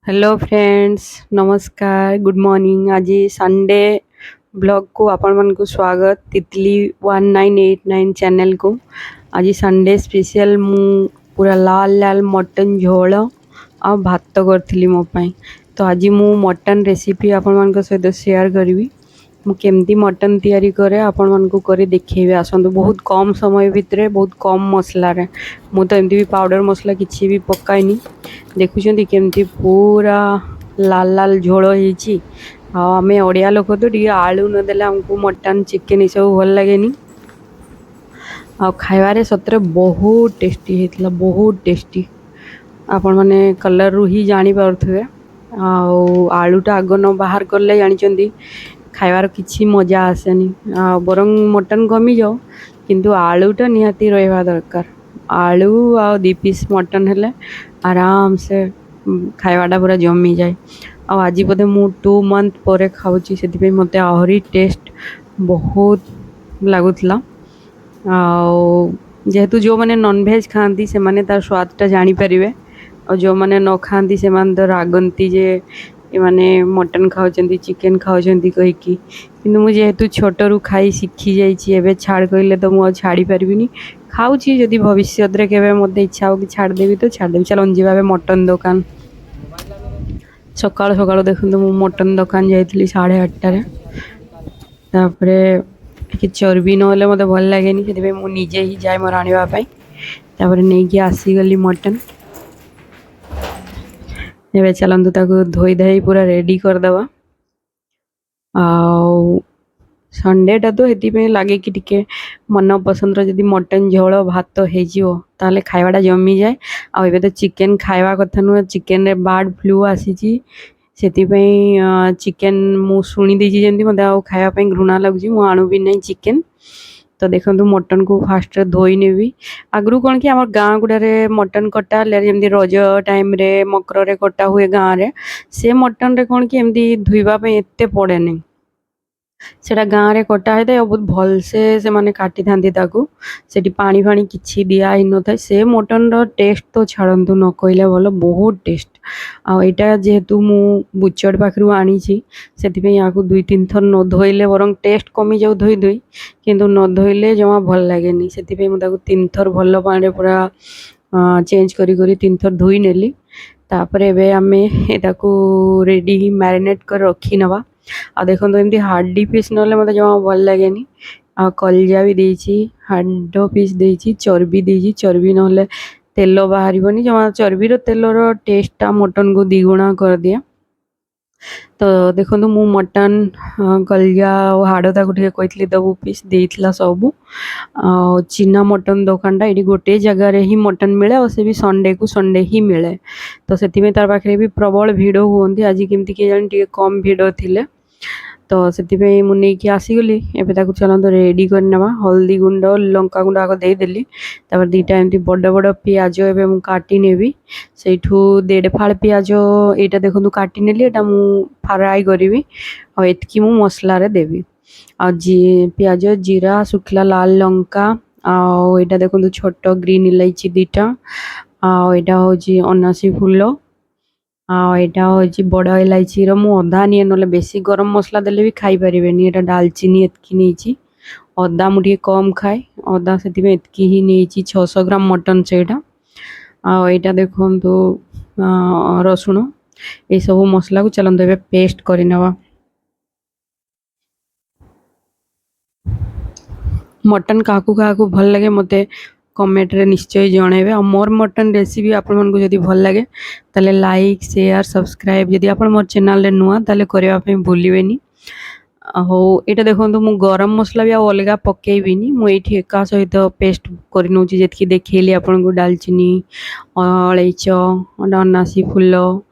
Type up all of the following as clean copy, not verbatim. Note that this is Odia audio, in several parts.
ହ୍ୟାଲୋ ଫ୍ରେଣ୍ଡସ୍, ନମସ୍କାର, ଗୁଡ଼୍ ମର୍ଣ୍ଣିଂ। ଆଜି ସଣ୍ଡେ ବ୍ଲଗ୍କୁ ଆପଣମାନଙ୍କୁ ସ୍ୱାଗତ, ତିତଲି 1989 ଚ୍ୟାନେଲ୍କୁ। ଆଜି ସଣ୍ଡେ ସ୍ପେଶିଆଲ୍ ମୁଁ ପୁରା ଲାଲ ଲାଲ ମଟନ୍ ଝୋଳ ଆଉ ଭାତ କରିଥିଲି ମୋ ପାଇଁ। ତ ଆଜି ମୁଁ ମଟନ୍ ରେସିପି ଆପଣମାନଙ୍କ ସହିତ ସେୟାର କରିବି। ମୁଁ କେମିତି ମଟନ୍ ତିଆରି କରେ, ଆପଣମାନଙ୍କୁ କରି ଦେଖେଇବି। ଆସନ୍ତୁ, ବହୁତ କମ୍ ସମୟ ଭିତରେ, ବହୁତ କମ୍ ମସଲାରେ। ମୁଁ ତ ଏମିତି ବି ପାଉଡ଼ର ମସଲା କିଛି ବି ପକାଇନି। ଦେଖୁଛନ୍ତି କେମିତି ପୁରା ଲାଲ ଲାଲ ଝୋଳ ହେଇଛି। ଆଉ ଆମେ ଓଡ଼ିଆ ଲୋକ ତ ଟିକେ ଆଳୁ ନଦେଲେ ଆମକୁ ମଟନ୍, ଚିକେନ୍ ଏସବୁ ଭଲ ଲାଗେନି। ଆଉ ଖାଇବାରେ ସତରେ ବହୁତ ଟେଷ୍ଟି ହେଇଥିଲା, ବହୁତ ଟେଷ୍ଟି। ଆପଣମାନେ କଲର୍ରୁ ହିଁ ଜାଣିପାରୁଥିବେ। ଆଉ ଆଳୁଟା ଆଗ ନ ବାହାର କଲେ, ଜାଣିଛନ୍ତି, ଖାଇବାର କିଛି ମଜା ଆସେନି। ଆଉ ବରଂ ମଟନ୍ କମିଯାଉ, କିନ୍ତୁ ଆଳୁଟା ନିହାତି ରହିବା ଦରକାର। ଆଳୁ ଆଉ 2 ପିସ୍ ମଟନ୍ ହେଲେ ଆରାମସେ ଖାଇବାଟା ପୁରା ଜମିଯାଏ। ଆଉ ଆଜି ବୋଧେ ମୁଁ 2 ମନ୍ଥ ପରେ ଖାଉଛି, ସେଥିପାଇଁ ମୋତେ ଆହୁରି ଟେଷ୍ଟ ବହୁତ ଲାଗୁଥିଲା। ଆଉ ଯେହେତୁ ଯେଉଁମାନେ ନନଭେଜ୍ ଖାଆନ୍ତି, ସେମାନେ ତାର ସ୍ୱାଦଟା ଜାଣିପାରିବେ। ଆଉ ଯେଉଁମାନେ ନ ଖାଆନ୍ତି, ସେମାନେ ତ ରାଗନ୍ତି ଯେ ଏମାନେ ମଟନ୍ ଖାଉଛନ୍ତି, ଚିକେନ୍ ଖାଉଛନ୍ତି କହିକି। କିନ୍ତୁ ମୁଁ ଯେହେତୁ ଛୋଟରୁ ଖାଇ ଶିଖି ଯାଇଛି, ଏବେ ଛାଡ଼ କହିଲେ ତ ମୁଁ ଆଉ ଛାଡ଼ି ପାରିବିନି। ଖାଉଛି, ଯଦି ଭବିଷ୍ୟତରେ କେବେ ମୋତେ ଇଚ୍ଛା ହବ କି ଛାଡ଼ିଦେବି ତ ଛାଡ଼ିଦେବି। ଚାଲନ୍ତୁ, ଯିବା ଏବେ ମଟନ୍ ଦୋକାନ। ସକାଳୁ ସକାଳୁ ଦେଖନ୍ତୁ, ମୁଁ ମଟନ୍ ଦୋକାନ ଯାଇଥିଲି 8:30ରେ। ତାପରେ ଟିକେ ଚର୍ବି ନହେଲେ ମୋତେ ଭଲ ଲାଗେନି, ସେଥିପାଇଁ ମୁଁ ନିଜେ ହିଁ ଯାଏ ମୋର ଆଣିବା ପାଇଁ। ତାପରେ ନେଇକି ଆସିଗଲି ମଟନ୍। ଏବେ ଚାଲନ୍ତୁ, ତାକୁ ଧୋଇ ଧାଇ ପୁରା ରେଡ଼ି କରିଦେବା। ଆଉ ସଣ୍ଡେଟା ତ ସେଥିପାଇଁ ଲାଗେ କି ଟିକେ ମନ ପସନ୍ଦର ଯଦି ମଟନ୍ ଝୋଳ ଭାତ ହେଇଯିବ, ତାହେଲେ ଖାଇବାଟା ଜମିଯାଏ। ଆଉ ଏବେ ତ ଚିକେନ୍ ଖାଇବା କଥା ନୁହେଁ, ଚିକେନରେ ବାର୍ଡ଼ ଫ୍ଲୁ ଆସିଛି। ସେଥିପାଇଁ ଚିକେନ୍ ମୁଁ ଶୁଣି ଦେଇଛି ଯେମିତି, ମୋତେ ଆଉ ଖାଇବା ପାଇଁ ଘୃଣା ଲାଗୁଛି। ମୁଁ ଆଣୁ ବି ନାହିଁ ଚିକେନ୍। ତ ଦେଖନ୍ତୁ, ମଟନ୍କୁ ଫାଷ୍ଟରେ ଧୋଇ ନେବି। ଆଗରୁ କ'ଣ କି, ଆମ ଗାଁ ଗୁଡ଼ାରେ ମଟନ୍ କଟା ହେଲେ, ଯେମିତି ରଜ ଟାଇମ୍ରେ, ମକରରେ କଟା ହୁଏ ଗାଁରେ, ସେ ମଟନ୍ରେ କ'ଣ କି ଏମିତି ଧୋଇବା ପାଇଁ ଏତେ ପଡ଼େନି। ସେଇଟା ଗାଁରେ କଟା ହେଇଥାଏ ଆଉ ବହୁତ ଭଲସେ ସେମାନେ କାଟିଥାନ୍ତି ତାକୁ। ସେଠି ପାଣି ଫାଣି କିଛି ଦିଆ ହେଇନଥାଏ। ସେ ମଟନ୍ର ଟେଷ୍ଟ ତ ଛାଡ଼ନ୍ତୁ, ନ କହିଲେ ଭଲ, ବହୁତ ଟେଷ୍ଟ। ଆଉ ଏଇଟା ଯେହେତୁ ମୁଁ ବୁଚଡ଼ ପାଖରୁ ଆଣିଛି, ସେଥିପାଇଁ ୟାକୁ ଦୁଇ ତିନି ଥର ନ ଧୋଇଲେ, ବରଂ ଟେଷ୍ଟ କମିଯାଉ ଧୋଇ ଧୋଇ, କିନ୍ତୁ ନ ଧୋଇଲେ ଜମା ଭଲ ଲାଗେନି। ସେଥିପାଇଁ ମୁଁ ତାକୁ ତିନି ଥର ଭଲ ପାଣିରେ ପୁରା ଚେଞ୍ଜ କରି କରି ତିନି ଥର ଧୋଇ ନେଲି। ତାପରେ ଏବେ ଆମେ ଏଟାକୁ ରେଡ଼ି ମ୍ୟାରିନେଟ୍ କରି ରଖିନେବା। ଆଉ ଦେଖନ୍ତୁ, ଏମିତି ହାଡି ପିସ୍ ନହେଲେ ମୋତେ ଜମା ଭଲ ଲାଗେନି। ଆଉ କଲିଜା ବି ଦେଇଛି, ହାଡ଼ ପିସ୍ ଦେଇଛି, ଚର୍ବି ଦେଇଛି। ଚର୍ବି ନହେଲେ ତେଲ ବାହାରିବନି ଜମା। ଚର୍ବିର ତେଲର ଟେଷ୍ଟଟା ମଟନ୍କୁ ଦ୍ୱିଗୁଣା କରିଦିଏ। ତ ଦେଖନ୍ତୁ, ମୁଁ ମଟନ୍, କଲିଜା ଆଉ ହାଡ଼ ତାକୁ ଟିକେ କହିଥିଲି ଦବୁ ପିସ୍, ଦେଇଥିଲା ସବୁ। ଆଉ ଚିନା ମଟନ୍ ଦୋକାନଟା, ଏଇଠି ଗୋଟେ ଜାଗାରେ ହିଁ ମଟନ୍ ମିଳେ ଆଉ ସେ ବି ସଣ୍ଡେକୁ ସଣ୍ଡେ ହିଁ ମିଳେ। ତ ସେଥିପାଇଁ ତାର ପାଖରେ ବି ପ୍ରବଳ ଭିଡ଼ ହୁଅନ୍ତି। ଆଜି କେମିତି କେଜାଣି ଟିକେ କମ୍ ଭିଡ଼ ଥିଲେ, ତ ସେଥିପାଇଁ ମୁଁ ନେଇକି ଆସିଗଲି। ଏବେ ତାକୁ ଚାଲନ୍ତୁ ରେଡ଼ି କରିନେବା। ହଳଦୀ ଗୁଣ୍ଡ, ଲଙ୍କା ଗୁଣ୍ଡ ଆଗ ଦେଇଦେଲି। ତାପରେ ଦୁଇଟା ଏମିତି ବଡ଼ ବଡ଼ ପିଆଜ ଏବେ ମୁଁ କାଟି ନେବି। ସେଇଠୁ ଦେଢ଼ ଫାଳ ପିଆଜ ଏଇଟା ଦେଖନ୍ତୁ କାଟି ନେଲି। ଏଇଟା ମୁଁ ଫ୍ରାଏ କରିବି ଆଉ ଏତିକି ମୁଁ ମସଲାରେ ଦେବି। ଆଉ ପିଆଜ, ଜିରା, ଶୁଖିଲା ଲାଲ ଲଙ୍କା, ଆଉ ଏଇଟା ଦେଖନ୍ତୁ ଛୋଟ ଗ୍ରୀନ୍ ଇଲାଇଚି ଦୁଇଟା, ଆଉ ଏଇଟା ହେଉଛି ଅନାସୀ ଫୁଲ, ଆଉ ଏଇଟା ହେଉଛି ବଡ଼ ଇଲାଇଚିର ମୁଁ ଅଧା ନିଏ, ନହେଲେ ବେଶୀ ଗରମ ମସଲା ଦେଲେ ବି ଖାଇପାରିବେନି। ଏଇଟା ଡାଲଚିନି, ଏତିକି ନେଇଛି। ଅଦା ମୁଁ ଟିକେ କମ୍ ଖାଏ ଅଦା, ସେଥିପାଇଁ ଏତିକି ହିଁ ନେଇଛି, 600 ଗ୍ରାମ ମଟନ୍ ସେଇଟା। ଆଉ ଏଇଟା ଦେଖନ୍ତୁ ରସୁଣ। ଏଇସବୁ ମସଲାକୁ ଚାଲନ୍ତୁ ଏବେ ପେଷ୍ଟ କରିନେବା। ମଟନ୍ କାହାକୁ କାହାକୁ ଭଲ ଲାଗେ, ମୋତେ କମେଣ୍ଟରେ ନିଶ୍ଚୟ ଜଣାଇବେ। ଆଉ ମୋର ମଟନ୍ ରେସିପି ଆପଣମାନଙ୍କୁ ଯଦି ଭଲ ଲାଗେ, ତାହେଲେ ଲାଇକ୍, ସେୟାର, ସବସ୍କ୍ରାଇବ୍, ଯଦି ଆପଣ ମୋର ଚ୍ୟାନେଲରେ ନୂଆ, ତାହେଲେ କରିବା ପାଇଁ ଭୁଲିବେନି। ହଉ, ଏଇଟା ଦେଖନ୍ତୁ, ମୁଁ ଗରମ ମସଲା ବି ଆଉ ଅଲଗା ପକେଇବିନି। ମୁଁ ଏଇଠି ଏକା ସହିତ ପେଷ୍ଟ କରିନେଉଛି, ଯେତିକି ଦେଖେଇଲି ଆପଣଙ୍କୁ, ଡାଲଚିନି, ଅଳେଇଚ, ଅନାସୀ ଫୁଲ,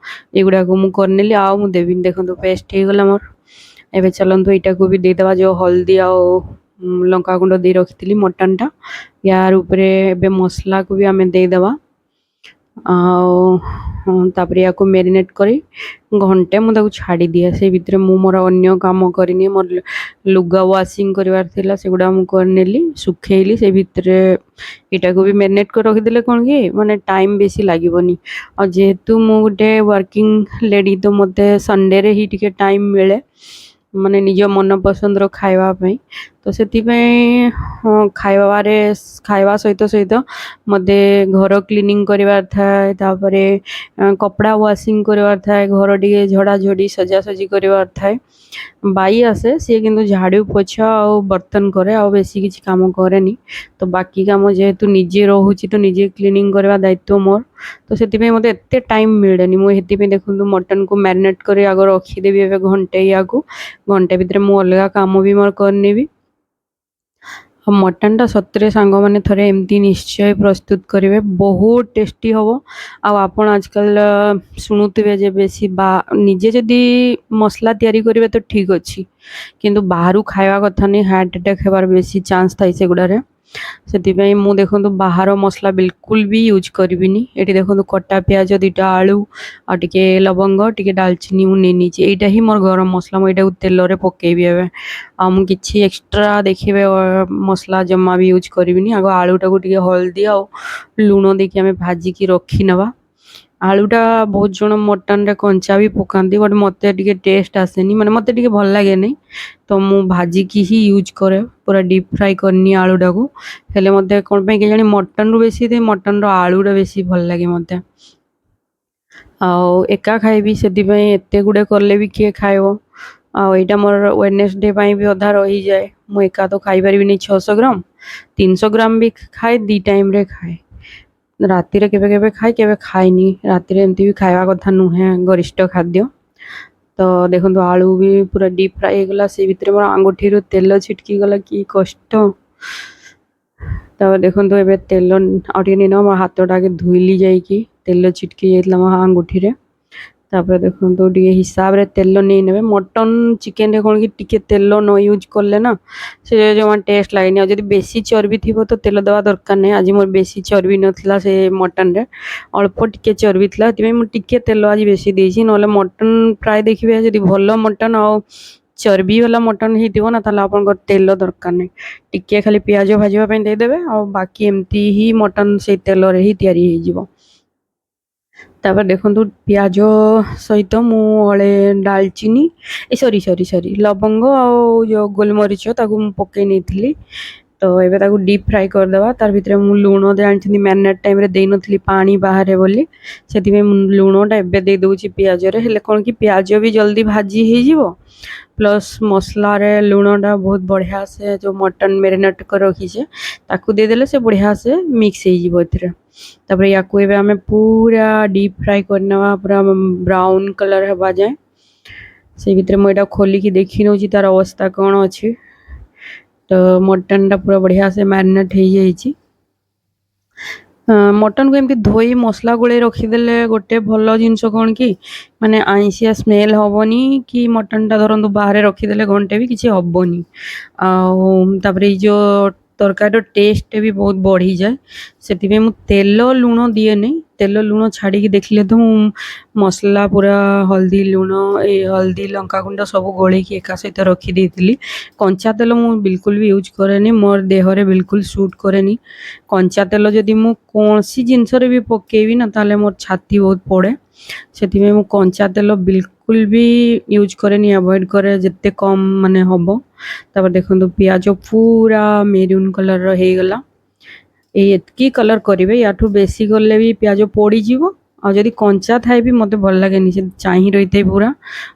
ଏଗୁଡ଼ାକୁ ମୁଁ କରିନେଲି, ଆଉ ମୁଁ ଦେବିନି। ଦେଖନ୍ତୁ, ପେଷ୍ଟ ହେଇଗଲା ମୋର। ଏବେ ଚାଲନ୍ତୁ, ଏଇଟାକୁ ବି ଦେଇଦେବା, ଯେଉଁ ହଳଦୀ ଆଉ ଲଙ୍କା ଗୁଣ୍ଡ ଦେଇ ରଖିଥିଲି ମଟନ୍ଟା। ୟାର ଉପରେ ଏବେ ମସଲାକୁ ବି ଆମେ ଦେଇଦେବା। ଆଉ ତାପରେ ୟାକୁ ମ୍ୟାରିନେଟ୍ କରି ଘଣ୍ଟେ ମୁଁ ତାକୁ ଛାଡ଼ିଦିଏ। ସେଇ ଭିତରେ ମୁଁ ମୋର ଅନ୍ୟ କାମ କରିନିଏ। ମୋର ଲୁଗା ୱାସିଂ କରିବାର ଥିଲା, ସେଗୁଡ଼ା ମୁଁ କରିନେଲି, ଶୁଖେଇଲି। ସେଇ ଭିତରେ ଏଇଟାକୁ ବି ମ୍ୟାରିନେଟ୍ କରି ରଖିଦେଲେ କ'ଣ କି ମାନେ ଟାଇମ୍ ବେଶୀ ଲାଗିବନି। ଆଉ ଯେହେତୁ ମୁଁ ଗୋଟେ ୱାର୍କିଂ ଲେଡ଼ି, ତ ମୋତେ ସଣ୍ଡେରେ ହିଁ ଟିକେ ଟାଇମ୍ ମିଳେ ମାନେ ନିଜ ମନ ପସନ୍ଦର ଖାଇବା ପାଇଁ। ତ ସେଥିପାଇଁ ହଁ, ଖାଇବାରେ ଖାଇବା ସହିତ ସହିତ ମୋତେ ଘର କ୍ଲିନିଂ କରିବାର ଥାଏ, ତାପରେ କପଡ଼ା ୱାସିଂ କରିବାର ଥାଏ, ଘର ଟିକେ ଝଡ଼ାଝଡ଼ି ସଜାସଜି କରିବାର ଥାଏ। ବାଇ ଆସେ ସିଏ, କିନ୍ତୁ ଝାଡ଼ୁ ପୋଛା ଆଉ ବର୍ତ୍ତନ କରେ, ଆଉ ବେଶୀ କିଛି କାମ କରେନି। ତ ବାକି କାମ ଯେହେତୁ ନିଜେ ରହୁଛି, ତ ନିଜେ କ୍ଲିନିଂ କରିବା ଦାୟିତ୍ୱ ମୋର। ତ ସେଥିପାଇଁ ମୋତେ ଏତେ ଟାଇମ୍ ମିଳେନି। ମୁଁ ସେଥିପାଇଁ ଦେଖନ୍ତୁ ମଟନକୁ ମ୍ୟାରିନେଟ୍ କରି ଆଗ ରଖିଦେବି ଏବେ ଘଣ୍ଟେ। ୟାକୁ ଘଣ୍ଟେ ଭିତରେ ମୁଁ ଅଲଗା କାମ ବି ମୋର କରିନେବି। ଆଉ ମଟନଟା ସତରେ ସାଙ୍ଗମାନେ ଥରେ ଏମିତି ନିଶ୍ଚୟ ପ୍ରସ୍ତୁତ କରିବେ, ବହୁତ ଟେଷ୍ଟି ହେବ। ଆଉ ଆପଣ ଆଜକାଲ ଶୁଣୁଥିବେ ଯେ ବେଶୀ ବା ନିଜେ ଯଦି ମସଲା ତିଆରି କରିବେ ତ ଠିକ୍ ଅଛି, କିନ୍ତୁ ବାହାରୁ ଖାଇବା କଥା ନାହିଁ। ହାର୍ଟ ଆଟାକ୍ ହେବାର ବେଶୀ ଚାନ୍ସ ଥାଏ ସେଗୁଡ଼ାରେ। ସେଥିପାଇଁ ମୁଁ ଦେଖନ୍ତୁ ବାହାର ମସଲା ବିଲକୁଲ ବି ୟୁଜ୍ କରିବିନି। ଏଠି ଦେଖନ୍ତୁ କଟା ପିଆଜ, 2ଟା ଆଳୁ ଆଉ ଟିକେ ଲବଙ୍ଗ, ଟିକେ ଡାଲଚିନି ମୁଁ ନେଇ ନେଇଛି। ଏଇଟା ହିଁ ମୋର ଗରମ ମସଲା। ମୁଁ ଏଇଟାକୁ ତେଲରେ ପକେଇବି ଏବେ। ଆଉ ମୁଁ କିଛି ଏକ୍ସଟ୍ରା ଦେଖିବେ ମସଲା ଜମା ବି ୟୁଜ୍ କରିବିନି। ଆଗ ଆଳୁଟାକୁ ଟିକେ ହଳଦୀ ଆଉ ଲୁଣ ଦେଇକି ଆମେ ଭାଜିକି ରଖିନେବା। ଆଳୁଟା ବହୁତ ଜଣ ମଟନରେ କଞ୍ଚା ବି ପକାନ୍ତି, ବଟ୍ ମୋତେ ଟିକେ ଟେଷ୍ଟ ଆସେନି, ମାନେ ମୋତେ ଟିକେ ଭଲ ଲାଗେନି। ତ ମୁଁ ଭାଜିକି ହିଁ ୟୁଜ୍ କରେ, ପୁରା ଡିପ୍ ଫ୍ରାଏ କରିନିଏ ଆଳୁଟାକୁ। ହେଲେ ମୋତେ କ'ଣ ପାଇଁ କେଜାଣି ମଟନରୁ ବେଶୀ ମଟନର ଆଳୁଟା ବେଶୀ ଭଲ ଲାଗେ ମୋତେ। ଆଉ ଏକା ଖାଇବି, ସେଥିପାଇଁ ଏତେ ଗୁଡ଼େ କଲେ ବି କିଏ ଖାଇବ? ଆଉ ଏଇଟା ମୋର ୱେନେସଡେ ପାଇଁ ବି ଅଧା ରହିଯାଏ। ମୁଁ ଏକା ତ ଖାଇପାରିବିନି 600 ଗ୍ରାମ। 300 ଗ୍ରାମ ବି ଖାଏ, 2 ଟାଇମ୍ରେ ଖାଏ। ରାତିରେ କେବେ କେବେ ଖାଏ, କେବେ ଖାଏନି। ରାତିରେ ଏମିତି ବି ଖାଇବା କଥା ନୁହେଁ ଗରିଷ୍ଠ ଖାଦ୍ୟ। ତ ଦେଖନ୍ତୁ ଆଳୁ ବି ପୁରା ଡିପ୍ ଫ୍ରାଏ ହେଇଗଲା। ସେଇ ଭିତରେ ମୋର ଆଙ୍ଗୁଠିରୁ ତେଲ ଛିଟକି ଗଲା, କି କଷ୍ଟ! ତାପରେ ଦେଖନ୍ତୁ ଏବେ ତେଲ ଆଉ ଟିକେ ନେଇନେବା। ମୋ ହାତଟା ଆଗେ ଧୋଇଲି ଯାଇକି, ତେଲ ଛିଟକି ଯାଇଥିଲା ମୋ ଆଙ୍ଗୁଠିରେ। ତାପରେ ଦେଖନ୍ତୁ ଟିକେ ହିସାବରେ ତେଲ ନେଇ ନେବେ। ମଟନ୍ ଚିକେନରେ କ'ଣ କି ଟିକେ ତେଲ ନ ୟୁଜ୍ କଲେ ନା ସେ ଜମା ଟେଷ୍ଟ ଲାଗେନି। ଆଉ ଯଦି ବେଶୀ ଚର୍ବି ଥିବ ତ ତେଲ ଦେବା ଦରକାର ନାହିଁ। ଆଜି ମୋର ବେଶୀ ଚର୍ବି ନଥିଲା ସେ ମଟନରେ, ଅଳ୍ପ ଟିକେ ଚର୍ବି ଥିଲା। ସେଥିପାଇଁ ମୁଁ ଟିକେ ତେଲ ଆଜି ବେଶୀ ଦେଇଛି। ନହେଲେ ମଟନ୍ ପ୍ରାୟ ଦେଖିବେ, ଯଦି ଭଲ ମଟନ୍ ଆଉ ଚର୍ବି ବାଲା ମଟନ୍ ହେଇଥିବ ନା, ତାହେଲେ ଆପଣଙ୍କର ତେଲ ଦରକାର ନାହିଁ। ଟିକେ ଖାଲି ପିଆଜ ଭାଜିବା ପାଇଁ ଦେଇଦେବେ, ଆଉ ବାକି ଏମିତି ହିଁ ମଟନ୍ ସେଇ ତେଲରେ ହିଁ ତିଆରି ହେଇଯିବ। ତାପରେ ଦେଖନ୍ତୁ ପିଆଜ ସହିତ ମୁଁ ଅଳେ ଡାଲଚିନି, ଏ ସରି ସରି ସରି, ଲବଙ୍ଗ ଆଉ ଯେଉଁ ଗୋଲମରିଚ, ତାକୁ ମୁଁ ପକେଇ ନେଇଥିଲି। ତ ଏବେ ତାକୁ ଡିପ୍ ଫ୍ରାଏ କରିଦେବା। ତାର ଭିତରେ ମୁଁ ଲୁଣ ଜାଣିଛନ୍ତି ମ୍ୟାରିନେଟ୍ ଟାଇମ୍ରେ ଦେଇନଥିଲି, ପାଣି ବାହାରେ ବୋଲି। ସେଥିପାଇଁ ମୁଁ ଲୁଣଟା ଏବେ ଦେଇଦେଉଛି ପିଆଜରେ। ହେଲେ କ'ଣ କି ପିଆଜ ବି ଜଲ୍ଦି ଭାଜି ହେଇଯିବ, ପ୍ଲସ୍ ମସଲାରେ ଲୁଣଟା ବହୁତ ବଢ଼ିଆ ସେ ଯେଉଁ ମଟନ୍ ମ୍ୟାରିନେଟ୍ କରି ରଖିଛେ ତାକୁ ଦେଇଦେଲେ ସେ ବଢ଼ିଆ ସେ ମିକ୍ସ ହେଇଯିବ ଏଥିରେ। ତାପରେ ୟାକୁ ଏବେ ଆମେ ପୁରା ଡିପ୍ ଫ୍ରାଏ କରିନେବା, ପୁରା ବ୍ରାଉନ୍ କଲର୍ ହେବା ଯାଏଁ। ସେଇ ଭିତରେ ମୁଁ ଏଇଟା ଖୋଲିକି ଦେଖି ନେଉଛି ତାର ଅବସ୍ଥା କ'ଣ ଅଛି। ତ ମଟନ୍ଟା ପୁରା ବଢ଼ିଆ ସେ ମ୍ୟାରିନେଟ୍ ହେଇଯାଇଛି। ମଟନ୍କୁ ଏମିତି ଧୋଇ ମସଲା ଗୋଳେଇ ରଖିଦେଲେ ଗୋଟେ ଭଲ ଜିନିଷ କ'ଣ କି ମାନେ ଆଇଁଷିଆ ସ୍ମେଲ୍ ହେବନି କି ମଟନ୍ଟା ଧରନ୍ତୁ ବାହାରେ ରଖିଦେଲେ ଘଣ୍ଟେ ବି କିଛି ହେବନି। ଆଉ ତାପରେ ଏଇ ଯେଉଁ ତରକାରୀର ଟେଷ୍ଟ ବି ବହୁତ ବଢ଼ିଯାଏ। ସେଥିପାଇଁ ମୁଁ ତେଲ ଲୁଣ ଦିଏନି। ତେଲ ଲୁଣ ଛାଡ଼ିକି ଦେଖିଲେ ତ ମୁଁ ମସଲା ପୁରା ହଳଦୀ ଲୁଣ, ଏ ହଳଦୀ ଲଙ୍କାଗୁଣ୍ଡ ସବୁ ଗୋଳେଇକି ଏକା ସହିତ ରଖିଦେଇଥିଲି। କଞ୍ଚା ତେଲ ମୁଁ ବିଲକୁଲ ବି ୟୁଜ୍ କରେନି। ମୋର ଦେହରେ ବିଲକୁଲ ସୁଟ୍ କରେନି କଞ୍ଚା ତେଲ। ଯଦି ମୁଁ କୌଣସି ଜିନିଷରେ ବି ପକେଇବି ନା, ତାହେଲେ ମୋର ଛାତି ବହୁତ ପୋଡ଼େ। ସେଥିପାଇଁ ମୁଁ କଞ୍ଚା ତେଲ ବିଲକୁଲ ବି ୟୁଜ୍ କରେନି, ଆଭଏଡ଼ କରେ ଯେତେ କମ୍ ମାନେ ହେବ। ତାପରେ ଦେଖନ୍ତୁ ପିଆଜ ପୁରା ମେରୁନ୍ କଲର୍ର ହେଇଗଲା। ଏଇ ଏତିକି କଲର୍ କରିବେ, ୟାଠୁ ବେଶୀ କଲେ ବି ପିଆଜ ପୋଡ଼ିଯିବ। ଆଉ ଯଦି କଞ୍ଚା ଥାଏ ବି ମୋତେ ଭଲ ଲାଗେନି, ସେ ଚାହିଁ ରହିଥାଏ ପୁରା।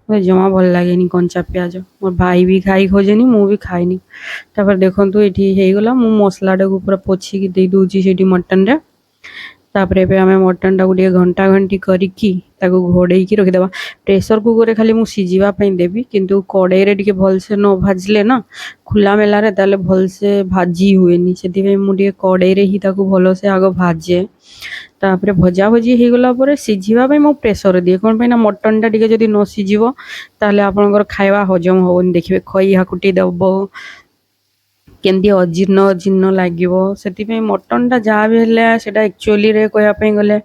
ମୋତେ ଜମା ଭଲ ଲାଗେନି କଞ୍ଚା ପିଆଜ। ମୋ ଭାଇ ବି ଖାଇ ଖୋଜେନି, ମୁଁ ବି ଖାଏନି। ତାପରେ ଦେଖନ୍ତୁ ଏଇଠି ହେଇଗଲା। ମୁଁ ମସଲାଟାକୁ ପୁରା ପୋଛିକି ଦେଇଦେଉଛି ସେଇଠି ମଟନରେ। ତାପରେ ଏବେ ଆମେ ମଟନଟାକୁ ଟିକେ ଘଣ୍ଟା ଘଣ୍ଟି କରିକି ତାକୁ ଘୋଡ଼େଇକି ରଖିଦେବା। ପ୍ରେସର କୁକରରେ ଖାଲି ମୁଁ ସିଝିବା ପାଇଁ ଦେବି, କିନ୍ତୁ କଡ଼େଇରେ ଟିକେ ଭଲସେ ନ ଭାଜିଲେ ନା ଖୋଲା ମେଲାରେ, ତାହେଲେ ଭଲସେ ଭାଜି ହୁଏନି। ସେଥିପାଇଁ ମୁଁ ଟିକେ କଡ଼େଇରେ ହିଁ ତାକୁ ଭଲସେ ଆଗ ଭାଜେ। ତାପରେ ଭଜା ଭଜି ହେଇଗଲା ପରେ ସିଝିବା ପାଇଁ ମୁଁ ପ୍ରେସର ଦିଏ। କ'ଣ ପାଇଁ ନା ମଟନଟା ଟିକେ ଯଦି ନ ସିଝିବ, ତାହେଲେ ଆପଣଙ୍କର ଖାଇବା ହଜମ ହେବନି। ଦେଖିବେ ଖଇ ହାକୁଟି ଦେବ, କେମିତି ଅଜୀର୍ଣ୍ଣ ଅଜୀର୍ଣ୍ଣ ଲାଗିବ। ସେଥିପାଇଁ ମଟନଟା ଯାହା ବି ହେଲେ ସେଇଟା ଆକ୍ଚୁଆଲିରେ କହିବା ପାଇଁ ଗଲେ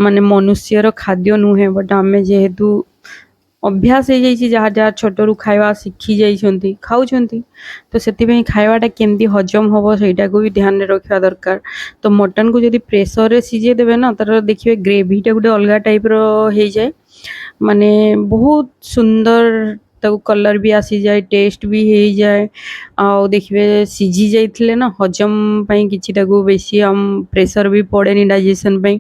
ମାନେ ମନୁଷ୍ୟର ଖାଦ୍ୟ ନୁହେଁ, ବଟ୍ ଆମେ ଯେହେତୁ ଅଭ୍ୟାସ ହେଇଯାଇଛି, ଯାହା ଯାହା ଛୋଟରୁ ଖାଇବା ଶିଖି ଯାଇଛନ୍ତି, ଖାଉଛନ୍ତି। ତ ସେଥିପାଇଁ ଖାଇବାଟା କେମିତି ହଜମ ହେବ, ସେଇଟାକୁ ବି ଧ୍ୟାନରେ ରଖିବା ଦରକାର। ତ ମଟନକୁ ଯଦି ପ୍ରେସରରେ ସିଝେଇ ଦେବେ ନା, ତାର ଦେଖିବେ ଗ୍ରେଭିଟା ଗୋଟେ ଅଲଗା ଟାଇପ୍ର ହେଇଯାଏ, ମାନେ ବହୁତ ସୁନ୍ଦର ତାକୁ କଲର୍ ବି ଆସିଯାଏ, ଟେଷ୍ଟ ବି ହେଇଯାଏ। ଆଉ ଦେଖିବେ ସିଝି ଯାଇଥିଲେ ନା, ହଜମ ପାଇଁ କିଛି ତାକୁ ବେଶୀ ପ୍ରେସର୍ ବି ପଡ଼େନି, ଡାଇଜେସନ୍ ପାଇଁ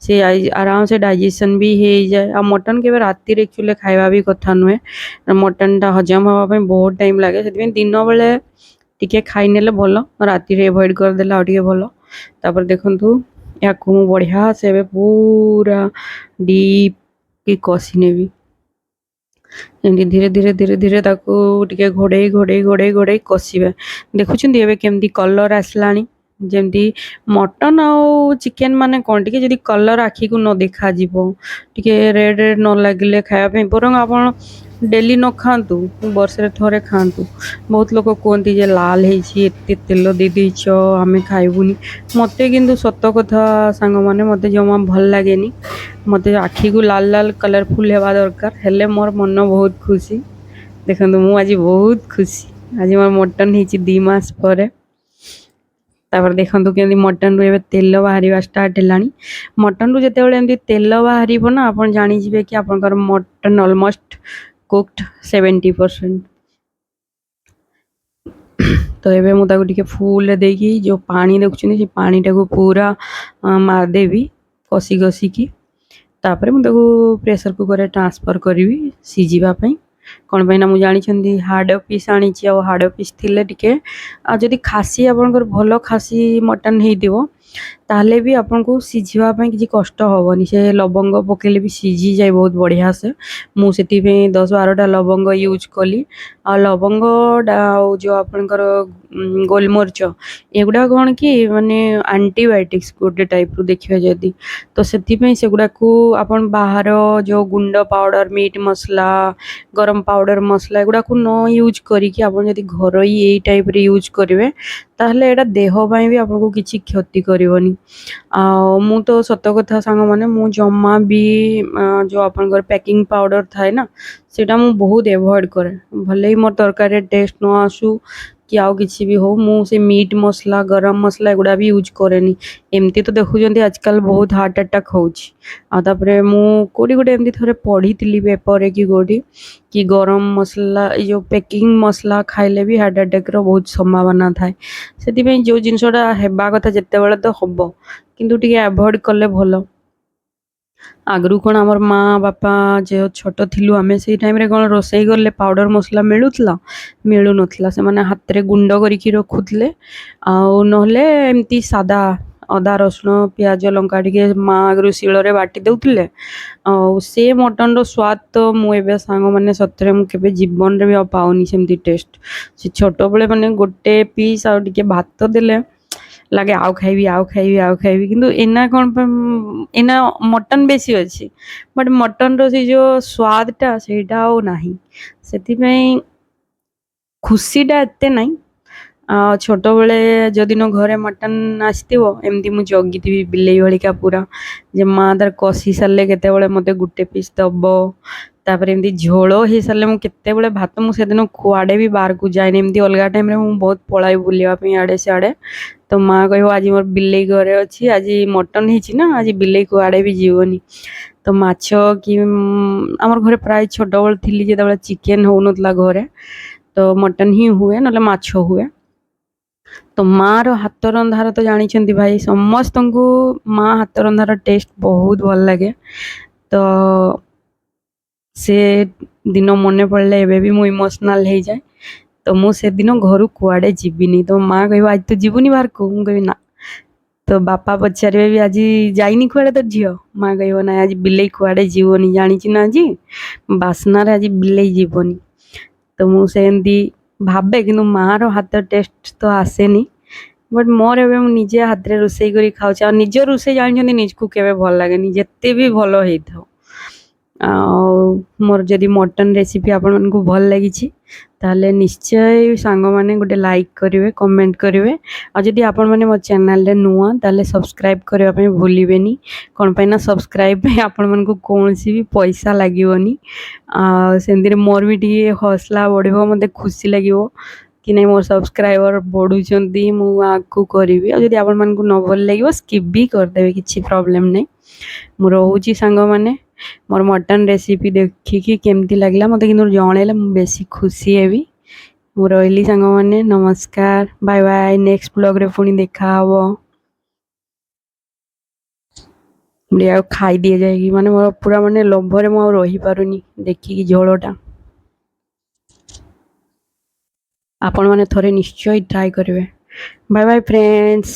ସେ ଆରାମସେ ଡାଇଜେସନ୍ ବି ହେଇଯାଏ। ଆଉ ମଟନ୍ କେବେ ରାତିରେ ଆକ୍ଚୁଆଲି ଖାଇବା ବି କଥା ନୁହେଁ। ମଟନ୍ଟା ହଜମ ହେବା ପାଇଁ ବହୁତ ଟାଇମ୍ ଲାଗେ। ସେଥିପାଇଁ ଦିନବେଳେ ଟିକେ ଖାଇନେଲେ ଭଲ, ରାତିରେ ଏଭଏଡ଼୍ କରିଦେଲେ ଆଉ ଟିକେ ଭଲ। ତାପରେ ଦେଖନ୍ତୁ, ୟାକୁ ମୁଁ ବଢ଼ିଆ ସେ ଏବେ ପୁରା ଡିପ୍ କି କଷି ନେବି। ଏମିତି ଧୀରେ ଧୀରେ ଧୀରେ ଧୀରେ ତାକୁ ଟିକେ ଘୋଡ଼େଇ ଘୋଡ଼େଇ ଘୋଡ଼େଇ ଘୋଡ଼େଇ କଷିବେ। ଦେଖୁଛନ୍ତି, ଏବେ କେମିତି କଲର୍ ଆସିଲାଣି। ଯେମିତି ମଟନ୍ ଆଉ ଚିକେନ୍ ମାନେ କ'ଣ ଟିକେ ଯଦି କଲର୍ ଆଖିକୁ ନ ଦେଖାଯିବ, ଟିକେ ରେଡ଼୍ ରେଡ଼୍ ନ ଲାଗିଲେ ଖାଇବା ପାଇଁ, ବରଂ ଆପଣ ଡେଲି ନ ଖାଆନ୍ତୁ, ବର୍ଷରେ ଥରେ ଖାଆନ୍ତୁ। ବହୁତ ଲୋକ କୁହନ୍ତି ଯେ ଲାଲ ହେଇଛି, ଏତେ ତେଲ ଦେଇ ଦେଇଛ, ଆମେ ଖାଇବୁନି। ମୋତେ କିନ୍ତୁ ସତ କଥା ସାଙ୍ଗମାନେ, ମୋତେ ଜମା ଭଲ ଲାଗେନି। ମୋତେ ଆଖିକୁ ଲାଲ ଲାଲ କଲରଫୁଲ୍ ହେବା ଦରକାର ହେଲେ ମୋର ମନ ବହୁତ ଖୁସି। ଦେଖନ୍ତୁ, ମୁଁ ଆଜି ବହୁତ ଖୁସି। ଆଜି ମୋର ମଟନ୍ ହେଇଛି 2 ମାସ ପରେ। ତାପରେ ଦେଖନ୍ତୁ କେମିତି ମଟନ୍ରୁ ଏବେ ତେଲ ବାହାରିବା ଷ୍ଟାର୍ଟ ହେଲାଣି। ମଟନ୍ରୁ ଯେତେବେଳେ ଏମିତି ତେଲ ବାହାରିବ ନା, ଆପଣ ଜାଣିଯିବେ କି ଆପଣଙ୍କର ମଟନ୍ ଅଲମୋଷ୍ଟ କୁକଡ୍ 70%। ତ ଏବେ ମୁଁ ତାକୁ ଟିକେ ଫୁଲରେ ଦେଇକି ଯେଉଁ ପାଣି ଦେଖୁଛନ୍ତି, ସେ ପାଣିଟାକୁ ପୁରା ମାରିଦେବି କଷି କଷିକି। ତାପରେ ମୁଁ ତାକୁ ପ୍ରେସର୍ କୁକର୍ରେ ଟ୍ରାନ୍ସଫର୍ କରିବି ସିଝିବା ପାଇଁ। କ'ଣ ପାଇଁ ନା ମୁଁ ଜାଣିଛନ୍ତି ହାଡ଼ ପିସ୍ ଆଣିଛି, ଆଉ ହାଡ଼ ପିସ୍ ଥିଲେ ଟିକେ, ଆଉ ଯଦି ଖାସି ଆପଣଙ୍କର ଭଲ ଖାସି ମଟନ୍ ହେଇଥିବ, ତାହେଲେ ବି ଆପଣଙ୍କୁ ସିଝିବା ପାଇଁ କିଛି କଷ୍ଟ ହେବନି। ସେ ଲବଙ୍ଗ ପକେଇଲେ ବି ସିଝିଯାଏ ବହୁତ ବଢ଼ିଆ ସେ। ମୁଁ ସେଥିପାଇଁ 10-12ଟା ଲବଙ୍ଗ ୟୁଜ୍ କଲି। ଆଉ ଲବଙ୍ଗ ଆଉ ଯେଉଁ ଆପଣଙ୍କର ଗୋଲମରିଚ, ଏଗୁଡ଼ା କ'ଣ କି ମାନେ ଆଣ୍ଟିବାୟୋଟିକ୍ସ ଗୋଟେ ଟାଇପ୍ରୁ ଦେଖିବେ ଯଦି। ତ ସେଥିପାଇଁ ସେଗୁଡ଼ାକୁ ଆପଣ ବାହାର ଯେଉଁ ଗୁଣ୍ଡ ପାଉଡ଼ର, ମିଟ୍ ମସଲା, ଗରମ ପାଉଡ଼ର ମସଲା, ଏଗୁଡ଼ାକୁ ନ ୟୁଜ୍ କରିକି ଆପଣ ଯଦି ଘରୋଇ ଏଇ ଟାଇପ୍ରେ ୟୁଜ୍ କରିବେ, ତାହେଲେ ଏଇଟା ଦେହ ପାଇଁ ବି ଆପଣଙ୍କୁ କିଛି କ୍ଷତି କରିବନି। ଆଉ ମୁଁ ତ ସତ କଥା ସାଙ୍ଗମାନେ, ମୁଁ ଜମା ବି ଯେଉଁ ଆପଣଙ୍କର ପ୍ୟାକିଂ ପାଉଡ଼ର ଥାଏ ନା, ସେଇଟା ମୁଁ ବହୁତ ଏଭଏଡ଼୍ କରେ। ଭଲେ ହିଁ ମୋର ତରକାରୀରେ ଟେଷ୍ଟ ନ ଆସୁ କି ଆଉ କିଛି ବି ହଉ, ମୁଁ ସେ ମିଟ୍ ମସଲା, ଗରମ ମସଲା ଏଗୁଡ଼ା ବି ୟୁଜ୍ କରେନି। ଏମିତି ତ ଦେଖୁଛନ୍ତି ଆଜକାଲ ବହୁତ ହାର୍ଟ ଆଟାକ୍ ହେଉଛି। ଆଉ ତାପରେ ମୁଁ କେଉଁଠି ଗୋଟେ ଏମିତି ଥରେ ପଢ଼ିଥିଲି ପେପରରେ କି କେଉଁଠି କି ଗରମ ମସଲା, ଏଇ ଯେଉଁ ପ୍ୟାକିଂ ମସଲା ଖାଇଲେ ବି ହାର୍ଟ ଆଟାକ୍ର ବହୁତ ସମ୍ଭାବନା ଥାଏ। ସେଥିପାଇଁ ଯେଉଁ ଜିନିଷଟା ହେବା କଥା ଯେତେବେଳେ ତ ହବ, କିନ୍ତୁ ଟିକେ ଆଭଏଡ଼୍ କଲେ ଭଲ। ଆଗରୁ କ'ଣ ଆମର ମା' ବାପା, ଯେଉଁ ଛୋଟ ଥିଲୁ ଆମେ, ସେଇ ଟାଇମ୍ରେ କ'ଣ ରୋଷେଇ କଲେ ପାଉଡ଼ର ମସଲା ମିଳୁଥିଲା? ମିଳୁନଥିଲା। ସେମାନେ ହାତରେ ଗୁଣ୍ଡ କରିକି ରଖୁଥିଲେ, ଆଉ ନହେଲେ ଏମିତି ସାଦା ଅଦା, ରସୁଣ, ପିଆଜ, ଲଙ୍କା ଟିକେ ମା ଆଗରୁ ଶିଳରେ ବାଟି ଦେଉଥିଲେ। ଆଉ ସେ ମଟନ୍ର ସ୍ୱାଦ ତ ମୁଁ ଏବେ ସାଙ୍ଗମାନେ ସତରେ ମୁଁ କେବେ ଜୀବନରେ ବି ଆଉ ପାଉନି ସେମିତି ଟେଷ୍ଟ। ସେ ଛୋଟବେଳେ ମାନେ ଗୋଟେ ପିସ୍ ଆଉ ଟିକେ ଭାତ ଦେଲେ ଲାଗେ ଆଉ ଖାଇବି, ଆଉ ଖାଇବି, ଆଉ ଖାଇବି। କିନ୍ତୁ ଏନା କ'ଣ ପାଇଁ ଏନା ମଟନ୍ ବେଶୀ ଅଛି, ବଟ୍ ମଟନ୍ର ସେଇ ଯେଉଁ ସ୍ୱାଦଟା ସେଇଟା ଆଉ ନାହିଁ। ସେଥିପାଇଁ ଖୁସିଟା ଏତେ ନାହିଁ। ଆଉ ଛୋଟବେଳେ ଯେଉଁଦିନ ଘରେ ମଟନ୍ ଆସିଥିବ, ଏମିତି ମୁଁ ଜଗିଥିବି ବିଲେଇ ଭଳିକା ପୁରା ଯେ ମା ତାର କଷି ସାରିଲେ କେତେବେଳେ ମୋତେ ଗୋଟେ ପିସ୍ ଦବ। ତାପରେ ଏମିତି ଝୋଳ ହେଇସାରିଲେ ମୁଁ କେତେବେଳେ ଭାତ, ମୁଁ ସେଦିନ କୁଆଡ଼େ ବି ବାହାରକୁ ଯାଏନି। ଏମିତି ଅଲଗା ଟାଇମ୍ରେ ମୁଁ ବହୁତ ପଳାଏ ବୁଲିବା ପାଇଁ ଆଡ଼େ ସିଆଡ଼େ। ତ ମା କହିବ, ଆଜି ମୋର ବିଲେଇ ଘରେ ଅଛି, ଆଜି ମଟନ୍ ହେଇଛି ନା, ଆଜି ବିଲେଇ କୁଆଡ଼େ ବି ଯିବନି। ତ ମାଛ କି ଆମର ଘରେ ପ୍ରାୟ ଛୋଟବେଳେ ଥିଲି ଯେତେବେଳେ ଚିକେନ୍ ହେଉନଥିଲା ଘରେ, ତ ମଟନ୍ ହିଁ ହୁଏ, ନହେଲେ ମାଛ ହୁଏ। ତ ମାଆର ହାତ ରନ୍ଧାର ତ ଜାଣିଛନ୍ତି ଭାଇ, ସମସ୍ତଙ୍କୁ ମା ହାତ ରନ୍ଧାର ଟେଷ୍ଟ ବହୁତ ଭଲ ଲାଗେ। ତ ସେ ଦିନ ମନେ ପଡ଼ିଲେ ଏବେ ବି ମୁଁ ଇମୋସନାଲ୍ ହେଇଯାଏ। ତ ମୁଁ ସେଦିନ ଘରୁ କୁଆଡ଼େ ଯିବିନି। ତ ମା କହିବ, ଆଜି ତୁ ଯିବୁନି ବାହାରକୁ? ମୁଁ କହିବି, ନା। ତ ବାପା ପଚାରିବେ ବି, ଆଜି ଯାଇନି କୁଆଡ଼େ ତୋର ଝିଅ? ମା କହିବ, ନାଇଁ, ଆଜି ବିଲେଇ କୁଆଡ଼େ ଯିବନି, ଜାଣିଛି ନା ଆଜି ବାସ୍ନାରେ ଆଜି ବିଲେଇ ଯିବନି। ତ ମୁଁ ସେମିତି ଭାବେ, କିନ୍ତୁ ମାଆର ହାତ ଟେଷ୍ଟ ତ ଆସେନି। ବଟ୍ ମୋର ଏବେ ମୁଁ ନିଜେ ହାତରେ ରୋଷେଇ କରି ଖାଉଛି, ଆଉ ନିଜ ରୋଷେଇ ଜାଣିଛନ୍ତି ନିଜକୁ କେବେ ଭଲ ଲାଗେନି, ଯେତେ ବି ଭଲ ହେଇଥାଉ। ଆଉ ମୋର ଯଦି ମଟନ୍ ରେସିପି ଆପଣମାନଙ୍କୁ ଭଲ ଲାଗିଛି, ତାହେଲେ ନିଶ୍ଚୟ ସାଙ୍ଗମାନେ ଗୋଟେ ଲାଇକ୍ କରିବେ, କମେଣ୍ଟ କରିବେ। ଆଉ ଯଦି ଆପଣମାନେ ମୋ ଚ୍ୟାନେଲରେ ନୂଆ, ତାହେଲେ ସବସ୍କ୍ରାଇବ୍ କରିବା ପାଇଁ ଭୁଲିବେନି। କ'ଣ ପାଇଁ ନା ସବସ୍କ୍ରାଇବ୍ ପାଇଁ ଆପଣମାନଙ୍କୁ କୌଣସି ବି ପଇସା ଲାଗିବନି। ଆଉ ସେମିତିରେ ମୋର ବି ଟିକେ ହୌସଲା ବଢ଼ିବ, ମୋତେ ଖୁସି ଲାଗିବ କି ନାଇଁ, ମୋର ସବସ୍କ୍ରାଇବର ବଢ଼ୁଛନ୍ତି, ମୁଁ ଆଗକୁ କରିବି। ଆଉ ଯଦି ଆପଣମାନଙ୍କୁ ନ ଭଲ ଲାଗିବ, ସ୍କିପ୍ ବି କରିଦେବେ, କିଛି ପ୍ରୋବ୍ଲେମ୍ ନାହିଁ। ମୁଁ ରହୁଛି ସାଙ୍ଗମାନେ। ମୋର ମଟନ୍ ରେସିପି ଦେଖିକି କେମିତି ଲାଗିଲା, ମୋତେ କିନ୍ତୁ ଜଣେଇଲେ ମୁଁ ବେଶୀ ଖୁସି ହେବି। ମୁଁ ରହିଲି ସାଙ୍ଗମାନେ, ନମସ୍କାର, ବାଏ ବାଏ। ନେକ୍ସଟ ବ୍ଲଗ୍ରେ ପୁଣି ଦେଖା ହବ। ମୁଁ ଟିକେ ଆଉ ଖାଇଦିଏ ଯାଇକି, ମାନେ ମୋର ପୁରା ମାନେ ଲୋଭରେ ମୁଁ ଆଉ ରହିପାରୁନି ଦେଖିକି ଝୋଳଟା। ଆପଣମାନେ ଥରେ ନିଶ୍ଚୟ ଟ୍ରାଏ କରିବେ। Bye bye friends.